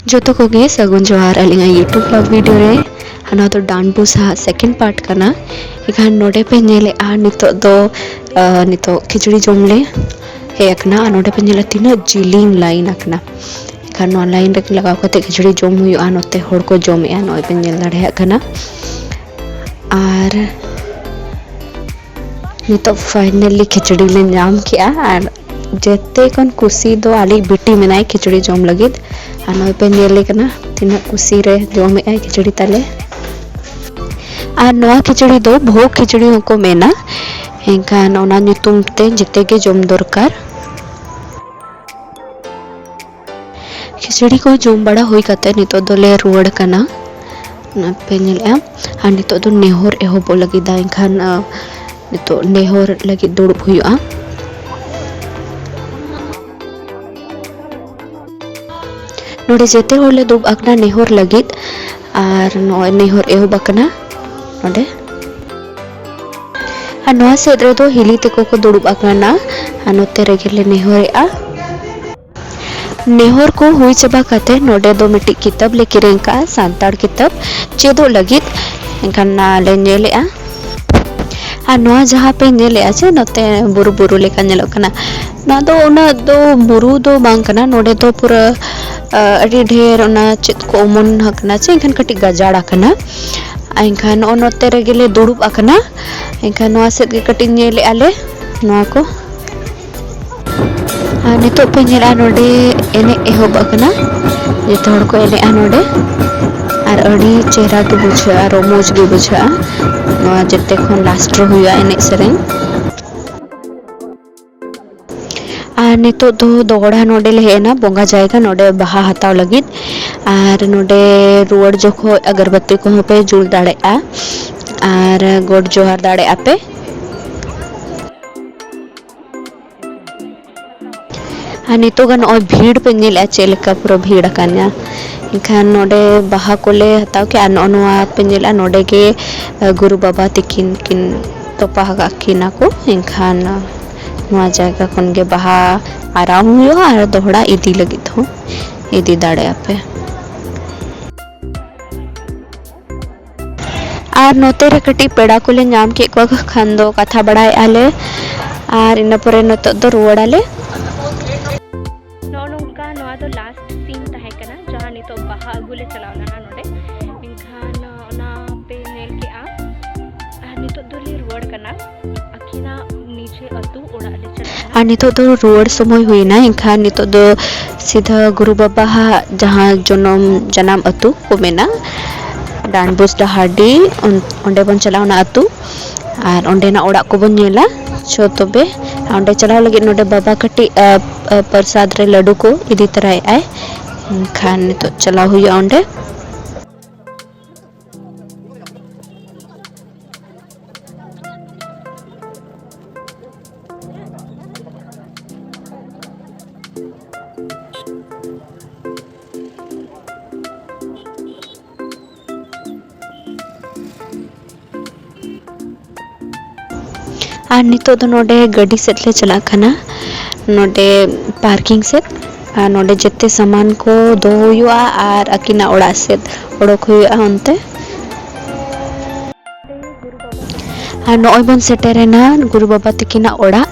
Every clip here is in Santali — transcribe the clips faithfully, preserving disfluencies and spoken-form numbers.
ᱡᱚᱛᱚ ᱠᱚᱜᱮ ᱥᱟᱹᱜᱩᱱ ᱡᱚᱦᱟᱨ ᱟᱹᱞᱤᱧᱟᱜ YouTube vlog video ᱨᱮ᱾ ᱟᱨ ᱱᱚᱣᱟ ᱫᱚ ᱰᱟᱱ ᱵᱩᱥᱟ ᱦᱟᱸᱜ second part ᱠᱟᱱᱟ᱾ ᱮᱱᱠᱷᱟᱱ ᱱᱚᱰᱮ ᱯᱮ ᱧᱮᱞᱮᱫᱼᱟ ᱱᱤᱛᱚᱜ ᱫᱚ, ᱟᱸ, ᱱᱤᱛᱚᱜ ᱠᱷᱤᱪᱲᱤ ᱡᱚᱢ ᱞᱮ ᱦᱮᱡ ᱟᱠᱟᱱᱟ᱾ ᱟᱨ ᱱᱚᱰᱮ ᱯᱮ ᱧᱮᱞᱟ ᱛᱤᱱᱟᱹᱜ ᱡᱤᱞᱤᱧ line ᱟᱠᱟᱱᱟ᱾ ᱮᱱᱠᱷᱟᱱ ᱱᱚᱣᱟ line ᱨᱮ ᱞᱟᱜᱟᱣ ᱠᱟᱛᱮ ᱠᱷᱤᱪᱲᱤ ᱡᱚᱢ ᱦᱩᱭᱩᱜᱼᱟ᱾ ᱱᱚᱛᱮ ᱦᱚᱲ ᱠᱚ ᱡᱚᱢᱮᱫᱼᱟ, ᱱᱚᱜᱼᱚᱭ ᱯᱮ ᱧᱮᱞ ᱫᱟᱲᱮᱭᱟᱜ ᱠᱟᱱᱟ᱾ ᱟᱨ ᱱᱤᱛᱚᱜ finally ᱠᱷᱤᱪᱲᱤ ᱞᱮ ᱧᱟᱢ ᱠᱮᱜᱼᱟ᱾ ᱟᱨ ᱡᱮᱛᱮ ᱠᱷᱚᱱ ᱠᱩᱥᱤ ᱫᱚ ᱟᱞᱮ ᱵᱤᱴᱤ ᱢᱮᱱᱟᱭ ᱠᱷᱤᱪᱲᱤ ᱡᱚᱢ ᱞᱟᱹᱜᱤᱫ᱾ ᱟᱨ ᱱᱚᱜᱼᱚᱭ ᱯᱮ ᱧᱮᱞᱮ ᱠᱟᱱᱟ ᱛᱤᱱᱟᱹᱜ ᱠᱩᱥᱤ ᱨᱮ ᱡᱚᱢᱮᱜᱼᱟᱭ ᱠᱷᱤᱪᱲᱤ ᱛᱟᱞᱮ᱾ ᱟᱨ ᱱᱚᱣᱟ ᱠᱷᱤᱪᱲᱤ ᱫᱚ ᱵᱷᱳᱜᱽ ᱠᱷᱤᱪᱲᱤ ᱦᱚᱸᱠᱚ ᱢᱮᱱᱟ᱾ ᱮᱱᱠᱷᱟᱱ ᱚᱱᱟ ᱧᱩᱛᱩᱢ ᱛᱮ ᱡᱮᱛᱮ ᱜᱮ ᱡᱚᱢ ᱫᱚᱨᱠᱟᱨ᱾ ᱠᱷᱤᱪᱲᱤ ᱠᱚ ᱡᱚᱢ ᱵᱟᱲᱟ ᱦᱩᱭ ᱠᱟᱛᱮ ᱱᱤᱛᱚᱜ ᱫᱚᱞᱮ ᱨᱩᱣᱟᱹᱲ ᱠᱟᱱᱟ᱾ ᱚᱱᱟ ᱯᱮ ᱧᱮᱞᱮᱜᱼᱟ᱾ ᱟᱨ ᱱᱤᱛᱚᱜ ᱫᱚ ᱱᱮᱦᱚᱨ ᱮᱦᱚᱵᱚᱜ ᱞᱟᱹᱜᱤᱫᱟ, ᱮᱱᱠᱷᱟᱱ, ᱟᱸ, ᱱᱤᱛᱚᱜ ᱱᱮᱦᱚᱨ ᱞᱟᱹᱜᱤᱫ ᱫᱩᱲᱩᱵ ᱦᱩᱭᱩᱜᱼᱟ᱾ ᱱᱚᱰᱮ ᱡᱮᱛᱮ ᱦᱚᱲ ᱞᱮ ᱫᱩᱲᱩᱵ ᱟᱠᱟᱱᱟ ᱱᱮᱦᱚᱨ ᱞᱟᱹᱜᱤᱫ᱾ ᱟᱨ ᱱᱚᱜᱼᱚᱭ ᱱᱮᱦᱚᱨ ᱮᱦᱚᱵ ᱟᱠᱟᱱᱟ ᱱᱚᱰᱮ᱾ ᱟᱨ ᱱᱚᱣᱟ ᱥᱮᱫ ᱨᱮᱫᱚ ᱦᱤᱞᱤ ᱛᱮᱠᱚ ᱠᱚ ᱫᱩᱲᱩᱵ ᱟᱠᱟᱱᱟ᱾ ᱟᱨ ᱱᱚᱛᱮ ᱨᱮᱜᱮ ᱞᱮ ᱱᱮᱦᱚᱨᱮᱜᱼᱟ᱾ ᱱᱮᱦᱚᱨ ᱠᱚ ᱦᱩᱭ ᱪᱟᱵᱟ ᱠᱟᱛᱮ ᱱᱚᱰᱮ ᱫᱚ ᱢᱤᱫᱴᱤᱡ ᱠᱤᱛᱟᱹᱵ ᱞᱮ ᱠᱤᱨᱤᱧ ᱠᱟᱜᱼᱟ ᱥᱟᱱᱛᱟᱲ ᱠᱤᱛᱟᱹᱵ ᱪᱮᱫᱚᱜ ᱞᱟᱹᱜᱤᱫ᱾ ᱮᱱᱠᱷᱟᱱ ᱚᱱᱟ ᱞᱮ ᱧᱮᱞᱮᱜᱼᱟ᱾ ᱟᱨ ᱱᱚᱣᱟ ᱡᱟᱦᱟᱸ ᱯᱮ ᱧᱮᱞᱮᱜᱼᱟ ᱥᱮ ᱱᱚᱛᱮ ᱵᱩᱨᱩ ᱵᱩᱨᱩ ᱞᱮᱠᱟ ᱧᱮᱞᱚᱜ ᱠᱟᱱᱟ, ᱱᱚᱣᱟ ᱫᱚ ᱩᱱᱟᱹᱜ ᱫᱚ ᱵᱩᱨᱩ ᱫᱚ ᱵᱟᱝ ᱠᱟᱱᱟ᱾ ᱱᱚᱰᱮ ᱫᱚ ᱯᱩᱨᱟᱹ, ᱟ, ᱟᱹᱰᱤ ᱰᱷᱮᱨ ᱚᱱᱟ ᱪᱮᱫ ᱠᱚ ᱚᱢᱚᱱ ᱟᱠᱟᱱᱟ ᱥᱮ ᱮᱱᱠᱷᱟᱱ ᱠᱟᱹᱴᱤᱡ ᱜᱟᱡᱟᱲ ᱟᱠᱟᱱᱟ᱾ ᱮᱱᱠᱷᱟᱱ ᱱᱚᱜᱼᱚ ᱱᱚᱛᱮ ᱨᱮᱜᱮ ᱞᱮ ᱫᱩᱲᱩᱵ ᱟᱠᱟᱱᱟ᱾ ᱮᱱᱠᱷᱟᱱ ᱱᱚᱣᱟ ᱥᱮᱫ ᱜᱮ ᱠᱟᱹᱴᱤᱡ ᱧᱮᱞᱮᱜᱼᱟ ᱞᱮ ᱱᱚᱣᱟ ᱠᱚ᱾ ᱟᱨ ᱱᱤᱛᱚᱜ ᱯᱮ ᱧᱮᱞᱟ ᱱᱚᱰᱮ ᱮᱱᱮᱡ ᱮᱦᱚᱵ ᱟᱠᱟᱱᱟ, ᱡᱚᱛᱚ ᱦᱚᱲ ᱠᱚ ᱮᱱᱮᱡᱼᱟ ᱱᱚᱰᱮ᱾ ᱟᱨ ᱟᱹᱰᱤ ᱪᱮᱦᱨᱟ ᱜᱮ ᱵᱩᱡᱷᱟᱹᱜᱼᱟ, ᱨᱚᱢᱚᱡᱽ ᱜᱮ ᱵᱩᱡᱷᱟᱹᱜᱼᱟ ᱱᱚᱣᱟ ᱡᱮᱛᱮ ᱠᱷᱚᱱ last ᱨᱮ ᱦᱩᱭᱩᱜᱼᱟ ᱮᱱᱮᱡ ᱥᱮᱨᱮᱧ᱾ ᱟᱨ ᱱᱤᱛᱚᱜ ᱫᱚ ᱫᱚᱦᱲᱟ ᱱᱚᱰᱮ ᱞᱮ ᱦᱮᱡ ᱮᱱᱟ ᱵᱚᱸᱜᱟ ᱡᱟᱭᱜᱟ, ᱱᱚᱰᱮ ᱵᱟᱦᱟ ᱦᱟᱛᱟᱣ ᱞᱟᱹᱜᱤᱫ᱾ ᱟᱨ ᱱᱚᱰᱮ ᱨᱩᱣᱟᱹᱲ ᱡᱚᱠᱷᱚᱡ ᱟᱜᱚᱨᱵᱟᱹᱛᱤ ᱠᱚᱦᱚᱸ ᱯᱮ ᱡᱩᱞ ᱫᱟᱲᱮᱭᱟᱜᱼᱟ ᱟᱨ ᱜᱚᱰ ᱡᱚᱦᱟᱨ ᱫᱟᱲᱮᱭᱟᱜᱼᱟ ᱯᱮ᱾ ᱟᱨ ᱱᱤᱛᱚᱜ ᱜᱮ ᱱᱚᱜᱼᱚᱭ ᱵᱷᱤᱲ ᱯᱮ ᱧᱮᱞᱮᱫᱼᱟ, ᱪᱮᱫ ᱞᱮᱠᱟ ᱯᱩᱨᱟᱹ ᱵᱷᱤᱲ ᱟᱠᱟᱱᱟ᱾ ᱮᱱᱠᱷᱟᱱ ᱱᱚᱰᱮ ᱵᱟᱦᱟ ᱠᱚᱞᱮ ᱦᱟᱛᱟᱣ ᱠᱮᱜᱼᱟ᱾ ᱱᱚᱜᱼᱚ ᱱᱚᱣᱟ ᱯᱮ ᱧᱮᱞᱮᱫᱼᱟ, ᱱᱚᱰᱮ ᱜᱮ, ᱮ, ᱜᱩᱨᱩ ᱵᱟᱵᱟ ᱛᱤᱠᱤᱱ ᱠᱤᱱ ᱛᱚᱯᱟ ᱟᱠᱟᱫ ᱠᱤᱱᱟ ᱠᱚ᱾ ᱮᱱᱠᱷᱟᱱ ᱱᱚᱣᱟ ᱡᱟᱭᱜᱟ ᱠᱷᱚᱱ ᱜᱮ ᱵᱟᱦᱟ ᱟᱨᱟᱣ ᱦᱚᱸ ᱦᱩᱭᱩᱜᱼᱟ ᱟᱨ ᱫᱚᱦᱲᱟ ᱤᱫᱤ ᱞᱟᱹᱜᱤᱫ ᱦᱚᱸ᱾ ᱤᱫᱤ ᱫᱟᱲᱮᱭᱟᱜᱼᱟ ᱯᱮ᱾ ᱟᱨ ᱱᱚᱛᱮ ᱨᱮ ᱠᱟᱹᱴᱤᱡ ᱯᱮᱲᱟ ᱠᱚᱞᱮ ᱧᱟᱢ ᱠᱮᱫ ᱠᱚᱣᱟ ᱠᱷᱟᱱ ᱫᱚ ᱠᱟᱛᱷᱟ ᱵᱟᱲᱟᱭᱮᱫᱼᱟ ᱞᱮ᱾ ᱟᱨ ᱤᱱᱟᱹ ᱯᱚᱨᱮ ᱱᱤᱛᱚᱜ ᱫᱚ ᱨᱩᱣᱟᱹᱲᱟᱞᱮ᱾ ᱱᱚᱜᱼᱚ ᱱᱚᱝᱠᱟ ᱱᱚᱣᱟ ᱫᱚ ᱞᱟᱥᱴ ᱥᱤᱱ ᱛᱟᱦᱮᱸ ᱠᱟᱱᱟ, ᱡᱟᱦᱟᱸ ᱱᱤᱛᱚᱜ ᱵᱟᱦᱟ ᱟᱹᱜᱩ ᱞᱮ ᱪᱟᱞᱟᱣ ᱞᱮᱱᱟ ᱱᱚᱰᱮ᱾ ᱮᱱᱠᱷᱟᱱ ᱚᱱᱟ ᱯᱮ ᱧᱮᱞ ᱠᱮᱜᱼᱟ᱾ ᱟᱨ ᱱᱤᱛᱚᱜ ᱫᱚᱞᱮ ᱨᱩᱣᱟᱹᱲ ᱠᱟᱱᱟ ᱟᱹᱠᱤᱱᱟᱜ ᱱᱤᱡᱮ ᱟᱹᱛᱩ ᱚᱲᱟᱜ ᱞᱮ ᱪᱟᱞᱟᱜ ᱠᱟᱱᱟ᱾ ᱟᱨ ᱱᱤᱛᱚᱜ ᱫᱚ ᱨᱩᱣᱟᱹᱲ ᱥᱚᱢᱚᱭ ᱦᱩᱭᱱᱟ, ᱮᱱᱠᱷᱟᱱ ᱱᱤᱛᱚᱜ ᱫᱚ ᱥᱤᱫᱷᱟᱹ ᱜᱩᱨᱩ ᱵᱟᱵᱟᱣᱟᱜ ᱡᱟᱦᱟᱸ ᱡᱚᱱᱚᱢ, ᱡᱟᱱᱟᱢ ᱟᱹᱛᱩ ᱠᱚ ᱢᱮᱱᱟ, ᱰᱟᱱᱰᱵᱳᱥ ᱰᱟᱦᱟᱨᱰᱤ, ᱚᱱ-, ᱚᱸᱰᱮ ᱵᱚᱱ ᱪᱟᱞᱟᱣ ᱚᱱᱟ ᱟᱹᱛᱩ᱾ ᱟᱨ ᱚᱸᱰᱮᱱᱟᱜ ᱚᱲᱟᱜ ᱠᱚᱵᱚᱱ ᱧᱮᱞᱟ᱾ ᱪᱚ ᱛᱚᱵᱮ, ᱚᱸᱰᱮ ᱪᱟᱞᱟᱣ ᱞᱟᱹᱜᱤᱫ ᱱᱚᱰᱮ ᱵᱟᱵᱟ ᱠᱟᱹᱴᱤᱡ, ᱟ, ᱟ, ᱯᱨᱚᱥᱟᱫ ᱨᱮ ᱞᱟᱹᱰᱩ ᱠᱚ ᱤᱫᱤ ᱛᱚᱨᱟᱭᱮᱫᱼᱟᱭ᱾ ᱮᱱᱠᱷᱟᱱ ᱱᱤᱛᱚᱜ ᱪᱟᱞᱟᱣ ᱦᱩᱭᱩᱜᱼᱟ ᱚᱸᱰᱮ᱾ ᱟᱨ ᱱᱤᱛᱚᱜ ᱫᱚ ᱱᱚᱰᱮ ᱜᱟᱹᱰᱤ ᱥᱮᱫ ᱞᱮ ᱪᱟᱞᱟᱜ ᱠᱟᱱᱟ, ᱱᱚᱰᱮ ᱯᱟᱨᱠᱤᱝ ᱥᱮᱫ᱾ ᱟᱨ ᱱᱚᱰᱮ ᱡᱮᱛᱮ ᱥᱟᱢᱟᱱ ᱠᱚ ᱫᱚᱦᱚ ᱦᱩᱭᱩᱜᱼᱟ ᱟᱨ ᱟᱹᱠᱤᱱᱟᱜ ᱚᱲᱟᱜ ᱥᱮᱫ ᱚᱰᱚᱠ ᱦᱩᱭᱩᱜᱼᱟ ᱚᱱᱛᱮ᱾ ᱟᱨ ᱱᱚᱜᱼᱚᱭ ᱵᱚᱱ ᱥᱮᱴᱮᱨᱮᱱᱟ ᱜᱩᱨᱩ ᱵᱟᱵᱟ ᱛᱟᱹᱠᱤᱱᱟᱜ ᱚᱲᱟᱜ᱾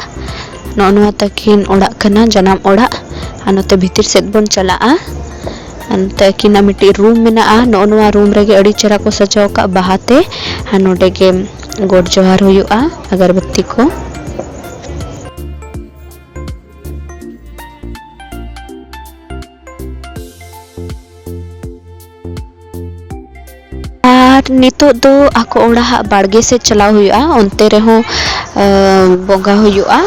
ᱱᱚᱜᱼᱚ ᱱᱚᱣᱟ ᱛᱟᱹᱠᱤᱱ ᱚᱲᱟᱜ ᱠᱟᱱᱟ, ᱡᱟᱱᱟᱢ ᱚᱲᱟᱜ᱾ ᱟᱨ ᱱᱚᱛᱮ ᱵᱷᱤᱛᱤᱨ ᱥᱮᱫ ᱵᱚᱱ ᱪᱟᱞᱟᱜᱼᱟ᱾ ᱟᱨ ᱱᱚᱛᱮ ᱟᱹᱠᱤᱱᱟᱜ ᱢᱤᱫᱴᱤᱡ ᱨᱩᱢ ᱢᱮᱱᱟᱜᱼᱟ᱾ ᱱᱚᱜᱼᱚ ᱱᱚᱣᱟ ᱨᱩᱢ ᱨᱮᱜᱮ ᱟᱹᱰᱤ ᱪᱮᱦᱨᱟ ᱠᱚ ᱥᱟᱡᱟᱣ ᱟᱠᱟᱫ ᱵᱟᱦᱟ ᱛᱮ᱾ ᱟᱨ ᱱᱚᱰᱮ ᱜᱮ ᱜᱚᱰ ᱡᱚᱦᱟᱨ ᱦᱩᱭᱩᱜᱼᱟ, ᱟᱜᱚᱨᱵᱟᱹᱛᱤ ᱠᱚ᱾ ᱟᱨ ᱱᱤᱛᱚᱜ ᱫᱚ ᱟᱠᱚ ᱚᱲᱟᱜ ᱦᱟᱸᱜ ᱵᱟᱲᱜᱮ ᱥᱮᱫ ᱪᱟᱞᱟᱣ ᱦᱩᱭᱩᱜᱼᱟ, ᱚᱱᱛᱮ ᱨᱮᱦᱚᱸ, ᱟᱸ, ᱵᱚᱸᱜᱟ ᱦᱩᱭᱩᱜᱼᱟ᱾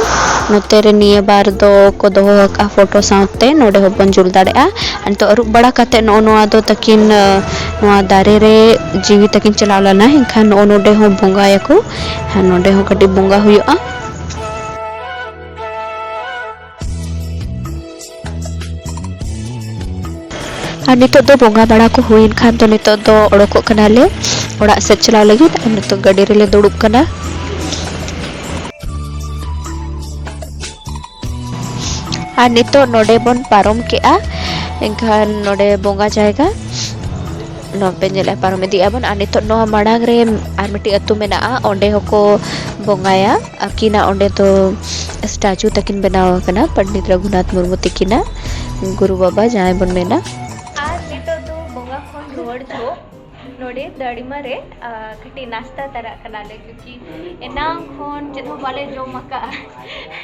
ᱱᱚᱛᱮ ᱨᱮ ᱱᱤᱭᱟᱹ ᱵᱟᱨ ᱫᱚ ᱠᱚ ᱫᱚᱦᱚ ᱟᱠᱟᱫᱼᱟ ᱯᱷᱳᱴᱳ ᱥᱟᱶᱛᱮ, ᱱᱚᱰᱮ ᱦᱚᱸᱵᱚᱱ ᱡᱩᱞ ᱫᱟᱲᱮᱭᱟᱜᱼᱟ᱾ ᱟᱨ ᱱᱤᱛᱚᱜ ᱟᱹᱨᱩᱵ ᱵᱟᱲᱟ ᱠᱟᱛᱮᱫ ᱱᱚᱜᱼᱚ ᱱᱚᱣᱟ ᱫᱚ ᱛᱟᱹᱠᱤᱱ, ᱟᱸ, ᱱᱚᱣᱟ ᱫᱟᱨᱮ ᱨᱮ ᱡᱤᱣᱤ ᱛᱟᱹᱠᱤᱱ ᱪᱟᱞᱟᱣ ᱞᱮᱱᱟ, ᱮᱱᱠᱷᱟᱱ ᱱᱚᱜᱼᱚ ᱱᱚᱰᱮ ᱦᱚᱸ ᱵᱚᱸᱜᱟᱭᱟᱠᱚ᱾ ᱟᱨ ᱱᱚᱰᱮ ᱦᱚᱸ ᱠᱟᱹᱴᱤᱡ ᱵᱚᱸᱜᱟ ᱦᱩᱭᱩᱜᱼᱟ᱾ ᱟᱨ ᱱᱤᱛᱚᱜ ᱫᱚ ᱵᱚᱸᱜᱟ ᱵᱟᱲᱟ ᱠᱚ ᱦᱩᱭᱮᱱ ᱠᱷᱟᱱ ᱫᱚ ᱱᱤᱛᱚᱜ ᱫᱚ ᱚᱰᱚᱠᱚᱜ ᱠᱟᱱᱟᱞᱮ, ᱚᱲᱟᱜ ᱥᱮᱫ ᱪᱟᱞᱟᱣ ᱞᱟᱹᱜᱤᱫ᱾ ᱟᱨ ᱱᱤᱛᱚᱜ ᱜᱟᱹᱰᱤ ᱨᱮᱞᱮ ᱫᱩᱲᱩᱵ ᱠᱟᱱᱟ᱾ ᱟᱨ ᱱᱤᱛᱚᱜ ᱱᱚᱰᱮ ᱵᱚᱱ ᱯᱟᱨᱚᱢ ᱠᱮᱜᱼᱟ ᱮᱱᱠᱷᱟᱱ ᱱᱚᱰᱮ ᱵᱚᱸᱜᱟ ᱡᱟᱭᱜᱟ ᱱᱚᱣᱟ ᱯᱮ ᱧᱮᱞᱮᱫᱼᱟ, ᱯᱟᱨᱚᱢ ᱤᱫᱤᱜ ᱟᱵᱚᱱ᱾ ᱟᱨ ᱱᱤᱛᱚᱜ ᱱᱚᱣᱟ ᱢᱟᱲᱟᱝ ᱨᱮ ᱟᱨ ᱢᱤᱫᱴᱤᱡ ᱟᱹᱛᱩ ᱢᱮᱱᱟᱜᱼᱟ, ᱚᱸᱰᱮ ᱦᱚᱸᱠᱚ ᱵᱚᱸᱜᱟᱭᱟ᱾ ᱟᱹᱠᱤᱱᱟᱜ ᱚᱸᱰᱮ ᱫᱚ statue ᱛᱟᱹᱠᱤᱱ ᱵᱮᱱᱟᱣ ᱟᱠᱟᱱᱟ, ᱯᱚᱱᱰᱤᱛ ᱨᱚᱜᱷᱩᱱᱟᱛᱷ ᱢᱩᱨᱢᱩ ᱛᱤᱠᱤᱱᱟᱜ, ᱜᱩᱨᱩ ᱵᱟᱵᱟ ᱡᱟᱦᱟᱸᱭ ᱵᱚᱱ ᱢᱮᱱᱟ᱾ ᱟᱨ ᱱᱤᱛᱚᱜ ᱫᱚ ᱵᱚᱸᱜᱟ ᱠᱷᱚᱱ ᱨᱩᱣᱟᱹᱲ ᱡᱚᱦᱚᱜ ᱱᱚᱰᱮ ᱫᱟᱲᱤᱢᱟ ᱨᱮ, ᱟ, ᱠᱟᱹᱴᱤᱡ ᱱᱟᱥᱛᱟ ᱛᱟᱨᱟᱜ ᱠᱟᱱᱟᱞᱮ, ᱠᱤᱭᱩᱠᱤ ᱮᱱᱟᱝ ᱠᱷᱚᱱ ᱪᱮᱫ ᱦᱚᱸ ᱵᱟᱞᱮ ᱡᱚᱢ ᱟᱠᱟᱫᱼᱟ᱾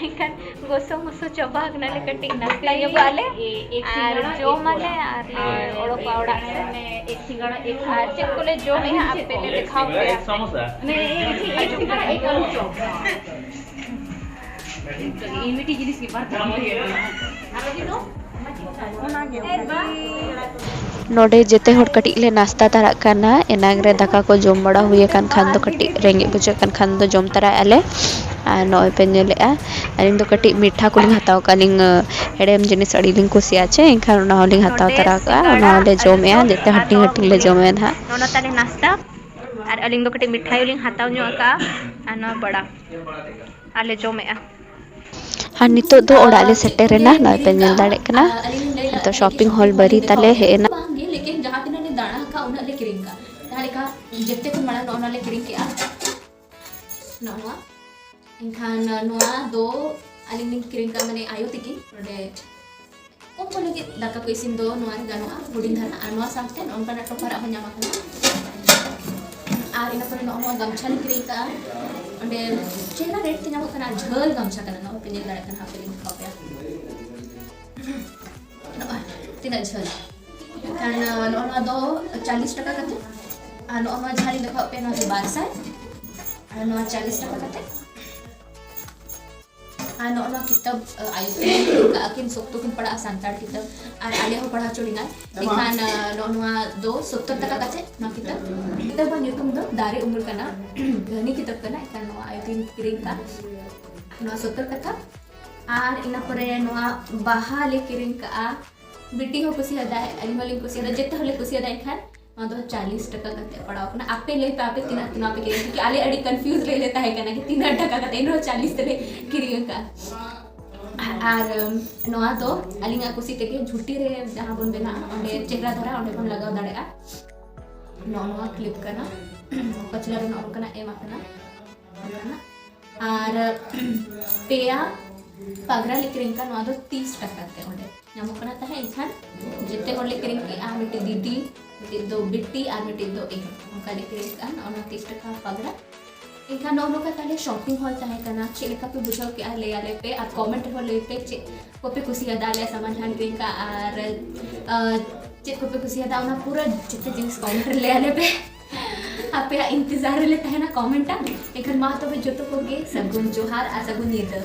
ᱮᱱᱠᱷᱟᱱ ᱜᱚᱥᱚ ᱢᱚᱥᱚ ᱪᱟᱵᱟ ᱟᱠᱟᱱᱟᱞᱮ, ᱠᱟᱹᱴᱤᱡ ᱱᱟᱥᱛᱟ ᱧᱚᱜᱚᱜ ᱟᱞᱮ᱾ ᱟᱨ ᱡᱚᱢ ᱟᱞᱮ ᱟᱨ ᱞᱮ ᱚᱰᱚᱠᱚᱜᱼᱟ ᱚᱲᱟᱜ ᱥᱮᱫ᱾ ᱟᱨ ᱪᱮᱫ ᱠᱚᱞᱮ ᱡᱚᱢᱮᱜᱼᱟ ᱟᱯᱮ ᱞᱮ ᱫᱮᱠᱷᱟᱣ ᱯᱮᱭᱟ᱾ ᱱᱚᱰᱮ ᱡᱮᱛᱮ ᱦᱚᱲ ᱠᱟᱹᱴᱤᱡ ᱞᱮ ᱱᱟᱥᱛᱟ ᱛᱟᱨᱟᱜ ᱠᱟᱱᱟ᱾ ᱮᱱᱟᱝ ᱨᱮ ᱫᱟᱠᱟ ᱠᱚ ᱡᱚᱢ ᱵᱟᱲᱟ ᱦᱩᱭ ᱟᱠᱟᱱ ᱠᱷᱟᱱ ᱫᱚ, ᱠᱟᱹᱴᱤᱡ ᱨᱮᱸᱜᱮᱡ ᱵᱩᱡᱷᱟᱹᱜ ᱠᱟᱱ ᱠᱷᱟᱱ ᱫᱚ ᱡᱚᱢ ᱛᱟᱨᱟᱜ ᱟᱞᱮ᱾ ᱟᱨ ᱱᱚᱜᱼᱚᱭ ᱯᱮ ᱧᱮᱞᱮᱜᱼᱟ, ᱟᱹᱞᱤᱧ ᱫᱚ ᱠᱟᱹᱴᱤᱡ ᱢᱤᱴᱷᱟ ᱠᱚᱞᱤᱧ ᱦᱟᱛᱟᱣ ᱠᱟᱜᱼᱟ᱾ ᱟᱹᱞᱤᱧ ᱦᱮᱲᱮᱢ ᱡᱤᱱᱤᱥ ᱟᱹᱰᱤ ᱞᱤᱧ ᱠᱩᱥᱤᱭᱟᱜᱼᱟ ᱪᱮ, ᱮᱱᱠᱷᱟᱱ ᱚᱱᱟ ᱦᱚᱸᱞᱤᱧ ᱦᱟᱛᱟᱣ ᱱᱚᱰᱮ ᱛᱟᱨᱟ ᱠᱟᱜᱼᱟ᱾ ᱚᱱᱟ ᱥᱤᱸᱜᱟᱲᱟ, ᱦᱚᱸᱞᱮ ᱡᱚᱢᱮᱜᱼᱟ, ᱟᱹᱞᱩᱪᱚᱯ ᱡᱮᱛᱮ ᱟᱨ ᱦᱟᱹᱴᱤᱧ ᱱᱚᱣᱟ ᱦᱟᱹᱴᱤᱧ ᱞᱮ ᱜᱷᱩᱜᱽᱱᱤ᱾ ᱡᱚᱢᱮᱜᱼᱟ ᱱᱟᱦᱟᱜ᱾ ᱱᱚᱜᱼᱚ ᱱᱟ ᱛᱟᱞᱮ ᱱᱟᱥᱛᱟ᱾ ᱟᱨ ᱟᱹᱞᱤᱧ ᱫᱚ ᱠᱟᱹᱴᱤᱡ ᱢᱤᱴᱷᱟᱭ ᱞᱤᱧ ᱦᱟᱛᱟᱣ ᱧᱚᱜ ᱟᱠᱟᱜᱼᱟ ᱟᱨ ᱱᱚᱣᱟ ᱵᱟᱲᱟ᱾ ᱟᱨ ᱞᱮ ᱡᱚᱢᱮᱜᱼᱟ᱾ ᱟᱨ ᱱᱤᱛᱚᱜ ᱫᱚ ᱚᱲᱟᱜ ᱞᱮ ᱟᱨ ᱪᱮᱫ ᱥᱮᱴᱮᱨᱮᱱᱟ, ᱠᱚᱞᱮ ᱱᱚᱜᱼᱚᱭ ᱯᱮ ᱠᱤᱨᱤᱧ ᱧᱮᱞ ᱠᱟᱜᱼᱟ? ᱫᱟᱲᱮᱭᱟᱜ ᱠᱟᱱᱟ᱾ ᱟᱨ ᱟᱹᱞᱤᱧ ᱞᱤᱧ ᱞᱟᱹᱭ ᱞᱮᱜᱼᱟ, ᱱᱤᱛᱚᱜ ᱟᱹᱞᱤᱧ ᱟᱹᱰᱤ shopping ᱦᱚᱞ ᱵᱟᱹᱨᱤ ᱛᱟᱞᱮ ᱦᱮᱡ ᱮᱱᱟ᱾ ᱵᱟᱝᱜᱮ, ᱞᱮᱠᱤᱱ ᱡᱟᱦᱟᱸ ᱛᱤᱱᱟᱹᱜ ᱞᱤᱧ ᱫᱟᱬᱟ ᱟᱠᱟᱫ, ᱩᱱᱟᱹᱜ ᱞᱮ ᱠᱤᱨᱤᱧ ᱠᱟᱜᱼᱟ᱾ ᱡᱟᱦᱟᱸ ᱞᱮᱠᱟ ᱡᱮᱛᱮ ᱠᱷᱚᱱ ᱢᱟᱲᱟᱝ ᱱᱚᱜᱼᱚ ᱱᱚᱣᱟ ᱞᱮ ᱠᱤᱨᱤᱧ ᱠᱮᱜᱼᱟ, ᱱᱚᱜᱼᱚ ᱱᱚᱣᱟ᱾ ᱮᱱᱠᱷᱟᱱ ᱱᱚᱣᱟ ᱫᱚ ᱟᱹᱞᱤᱧ ᱞᱤᱧ ᱠᱤᱨᱤᱧ ᱠᱟᱜᱼᱟ, ᱢᱟᱱᱮ ᱟᱭᱳ ᱛᱤᱠᱤᱱ ᱱᱚᱰᱮ ᱩᱱᱠᱩ ᱞᱟᱹᱜᱤᱫ ᱫᱟᱠᱟ ᱠᱚ ᱤᱥᱤᱱ ᱫᱚ ᱱᱚᱣᱟ ᱨᱮ ᱜᱟᱱᱚᱜᱼᱟ, ᱦᱩᱰᱤᱧ ᱫᱷᱟᱨᱟ᱾ ᱟᱨ ᱱᱚᱣᱟ ᱥᱟᱶᱛᱮ ᱱᱚᱜᱼᱚ ᱱᱚᱝᱠᱟᱱᱟᱜ ᱴᱚᱯᱟᱨᱟᱜ ᱦᱚᱸ ᱧᱟᱢ ᱟᱠᱟᱱᱟ᱾ ᱟᱨ ᱤᱱᱟᱹ ᱯᱚᱨᱮ ᱱᱚᱜᱼᱚ ᱱᱚᱣᱟ ᱜᱟᱢᱪᱷᱟ ᱞᱤᱧ ᱠᱤᱨᱤᱧ ᱠᱟᱜᱼᱟ, ᱚᱸᱰᱮ ᱪᱮᱦᱨᱟ rate ᱛᱮ ᱧᱟᱢᱚᱜ ᱠᱟᱱᱟ, ᱡᱷᱟᱹᱞ ᱜᱟᱢᱪᱷᱟ ᱠᱟᱱᱟ᱾ ᱱᱚᱜᱼᱚᱭ ᱯᱮ ᱧᱮᱞ ᱫᱟᱲᱮᱭᱟᱜ ᱠᱟᱱᱟ, ᱦᱟᱯᱮ ᱞᱤᱧ ᱫᱮᱠᱷᱟᱣ ᱯᱮᱭᱟ᱾ ᱱᱚᱜᱼᱚᱭ ᱛᱤᱱᱟᱹᱜ ᱡᱷᱟᱹᱞ᱾ ᱮᱱᱠᱷᱟᱱ, ᱱᱚᱜᱼᱚ ᱱᱚᱣᱟ ᱫᱚ ᱪᱟᱞᱤᱥ ᱴᱟᱠᱟ ᱠᱟᱛᱮ, ᱟᱨ ᱱᱚᱜᱼᱚ ᱱᱚᱣᱟ ᱡᱟᱦᱟᱸ ᱞᱤᱧ ᱫᱮᱠᱷᱟᱣ ᱯᱮᱭᱟ, ᱱᱚᱣᱟ ᱫᱚ ᱵᱟᱨ ᱥᱟᱭ, ᱟᱨ ᱱᱚᱣᱟ ᱪᱟᱞᱤᱥ ᱴᱟᱠᱟ ᱠᱟᱛᱮ᱾ ᱟᱨ ᱱᱚᱜᱼᱚ ᱱᱚᱣᱟ ᱠᱤᱛᱟᱹᱵ, ᱟᱭᱳ ᱛᱟᱹᱠᱤᱱ ᱠᱤᱨᱤᱧ ᱠᱟᱜᱼᱟ, ᱟᱹᱠᱤᱱ ᱥᱚᱠᱛᱚ ᱠᱤᱱ ᱯᱟᱲᱦᱟᱜᱼᱟ ᱥᱟᱱᱛᱟᱲ ᱠᱤᱛᱟᱹᱵ, ᱟᱨ ᱟᱞᱮ ᱦᱚᱸ ᱯᱟᱲᱦᱟᱣ ᱦᱚᱪᱚ ᱞᱤᱧᱟᱭ᱾ ᱮᱱᱠᱷᱟᱱ, ᱱᱚᱜᱼᱚ ᱱᱚᱣᱟ ᱫᱚ ᱥᱚᱛᱛᱚᱨ ᱴᱟᱠᱟ ᱠᱟᱛᱮ ᱱᱚᱣᱟ ᱠᱤᱛᱟᱹᱵ᱾ ᱠᱤᱛᱟᱹᱵ ᱨᱮᱱᱟᱜ ᱧᱩᱛᱩᱢ ᱫᱚ ᱫᱟᱨᱮ ᱩᱢᱩᱞ ᱠᱟᱱᱟ, ᱠᱟᱹᱦᱱᱤ ᱠᱤᱛᱟᱹᱵ ᱠᱟᱱᱟ᱾ ᱮᱱᱠᱷᱟᱱ ᱱᱚᱣᱟ ᱟᱭᱳ ᱛᱟᱹᱠᱤᱱ ᱠᱤᱨᱤᱧ ᱠᱟᱜᱼᱟ, ᱱᱚᱣᱟ ᱥᱚᱛᱛᱚᱨ ᱴᱟᱠᱟ᱾ ᱟᱨ ᱤᱱᱟᱹ ᱯᱚᱨᱮ ᱱᱚᱣᱟ ᱵᱟᱦᱟ ᱞᱮ ᱠᱤᱨᱤᱧ ᱠᱟᱜᱼᱟ, ᱵᱤᱴᱤ ᱦᱚᱸ ᱠᱩᱥᱤᱭᱟᱫᱟᱭ, ᱟᱹᱞᱤᱧ ᱦᱚᱸᱞᱤᱧ ᱠᱩᱥᱤᱭᱟᱫᱟ, ᱡᱚᱛᱚ ᱦᱚᱲᱞᱮ ᱠᱩᱥᱤᱭᱟᱫᱟ᱾ ᱮᱱᱠᱷᱟᱱ ᱱᱚᱣᱟ ᱫᱚ ᱪᱟᱞᱤᱥ ᱴᱟᱠᱟ ᱠᱟᱛᱮ ᱯᱟᱲᱟᱣ ᱠᱟᱱᱟ᱾ ᱟᱯᱮ ᱞᱟᱹᱭ ᱯᱮ, ᱟᱯᱮ ᱛᱤᱱᱟᱹᱜ, ᱛᱤᱱᱟᱹᱜ ᱯᱮ ᱠᱤᱨᱤᱧ? ᱠᱤᱭᱩᱠᱤ ᱟᱞᱮ ᱟᱹᱰᱤ confuse ᱨᱮᱞᱮ ᱛᱟᱦᱮᱸ ᱠᱟᱱᱟ ᱠᱤ ᱛᱤᱱᱟᱹᱜ ᱴᱟᱠᱟ ᱠᱟᱛᱮ, ᱮᱱᱨᱮᱦᱚᱸ ᱪᱟᱞᱤᱥ ᱛᱮᱞᱮ ᱠᱤᱨᱤᱧ ᱟᱠᱟᱫᱼᱟ᱾ ᱟᱨ ᱱᱚᱣᱟ ᱫᱚ ᱟᱹᱞᱤᱧᱟᱜ ᱠᱩᱥᱤ ᱛᱮᱜᱮ ᱡᱷᱩᱴᱤ ᱨᱮ ᱡᱟᱦᱟᱸ ᱵᱚᱱ ᱵᱮᱱᱟᱜᱼᱟ, ᱚᱸᱰᱮ ᱪᱮᱦᱨᱟ ᱫᱷᱟᱨᱟ ᱚᱸᱰᱮ ᱵᱚᱱ ᱞᱟᱜᱟᱣ ᱫᱟᱲᱮᱭᱟᱜᱼᱟ᱾ ᱱᱚᱜᱼᱚ ᱱᱚᱣᱟ ᱠᱞᱤᱯ ᱠᱟᱱᱟ, ᱯᱟᱪᱷᱞᱟ ᱨᱮ ᱱᱚᱜᱼᱚ ᱱᱚᱝᱠᱟᱱᱟᱜ ᱮᱢ ᱟᱠᱟᱱᱟ᱾ ᱟᱨ ᱯᱮᱭᱟ ᱯᱟᱜᱽᱨᱟ ᱞᱮ ᱠᱤᱨᱤᱧ ᱠᱟᱜᱼᱟ, ᱱᱚᱣᱟ ᱫᱚ ᱛᱤᱥ ᱴᱟᱠᱟ ᱛᱮ ᱚᱸᱰᱮ ᱧᱟᱢᱚᱜ ᱠᱟᱱᱟ ᱛᱟᱦᱮᱸ᱾ ᱮᱱᱠᱷᱟᱱ ᱡᱮᱛᱮ ᱦᱚᱲ ᱞᱮ ᱠᱤᱨᱤᱧ ᱠᱮᱜᱼᱟ, ᱢᱤᱫᱴᱤᱡ ᱫᱤᱫᱤ, ᱢᱤᱫᱴᱤᱡ ᱫᱚ ᱵᱤᱴᱤ ᱟᱨ ᱢᱤᱫᱴᱤᱡ ᱫᱚ ᱤᱧ, ᱚᱱᱠᱟ ᱞᱮ ᱠᱤᱨᱤᱧ ᱠᱟᱜᱼᱟ ᱱᱚᱜᱼᱚ ᱱᱚᱣᱟ ᱛᱤᱥ ᱴᱟᱠᱟ ᱯᱟᱜᱽᱨᱟ᱾ ᱮᱱᱠᱷᱟᱱ ᱱᱚᱜᱼᱚ ᱱᱚᱝᱠᱟ ᱛᱟᱦᱞᱮ ᱥᱚᱯᱤᱝ ᱦᱚᱞ ᱛᱟᱦᱮᱸ ᱠᱟᱱᱟ᱾ ᱪᱮᱫ ᱞᱮᱠᱟ ᱯᱮ ᱵᱩᱡᱷᱟᱹᱣ ᱠᱮᱜᱼᱟ ᱞᱟᱹᱭ ᱟᱞᱮ ᱯᱮ, ᱟᱨ ᱠᱚᱢᱮᱱᱴ ᱨᱮᱦᱚᱸ ᱞᱟᱹᱭ ᱯᱮ ᱪᱮᱫ ᱠᱚᱯᱮ ᱠᱩᱥᱤᱭᱟᱫᱟ ᱟᱞᱮᱭᱟᱜ ᱥᱟᱢᱟᱱ ᱡᱟᱦᱟᱸ ᱞᱮ ᱠᱤᱨᱤᱧ ᱠᱟᱜᱼᱟ, ᱟᱨ ᱟᱨ ᱪᱮᱫ ᱠᱚᱯᱮ ᱠᱩᱥᱤᱭᱟᱫᱟ ᱚᱱᱟ ᱯᱩᱨᱟᱹ ᱡᱚᱛᱚ ᱡᱤᱱᱤᱥ ᱠᱚᱢᱮᱱᱴ ᱨᱮ ᱞᱟᱹᱭ ᱟᱞᱮ ᱯᱮ᱾ ᱟᱯᱮᱭᱟᱜ ᱤᱱᱛᱮᱡᱟᱨ ᱨᱮᱞᱮ ᱛᱟᱦᱮᱱᱟ ᱠᱚᱢᱮᱱᱴ ᱟ᱾ ᱮᱱᱠᱷᱟᱱ ᱢᱟ ᱛᱚᱵᱮ ᱡᱚᱛᱚ ᱠᱚᱜᱮ ᱥᱟᱹᱜᱩᱱ ᱡᱚᱦᱟᱨ ᱟᱨ ᱥᱟᱹᱜᱩᱱ ᱧᱤᱫᱟᱹ᱾